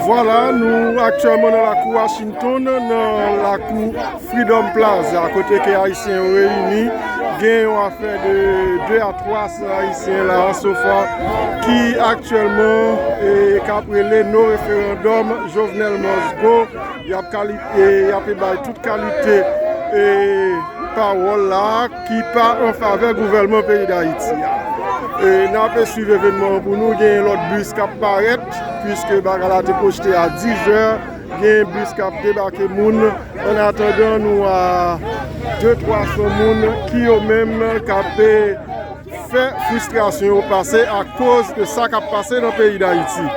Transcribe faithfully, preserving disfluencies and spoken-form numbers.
Vwala, nou aktyèlman nan lakou Washington, nan lakou Freedom Plaza, kote ke Ayisyen yo reyini. Gen yon afè de de a twa san Ayisyen la, so far, ki aktyèlman, e, k ap rele no referandòm, Jovenel must go. Y ap kali-, e, y ap bay tout kalite, e, pawòl la ki pa an favè gouvènman peyi Dayiti a. E, n ap swiv evènman an pou nou. Gen lòt bis k ap parèt, piske bagay la te pwochte a diz è. Gen bis k ap debake moun. An atandan, nou a de twa san moun ki yo menm k ap fè fristrasyon yo pase akoz de sa k ap pase nan peyi Dayiti.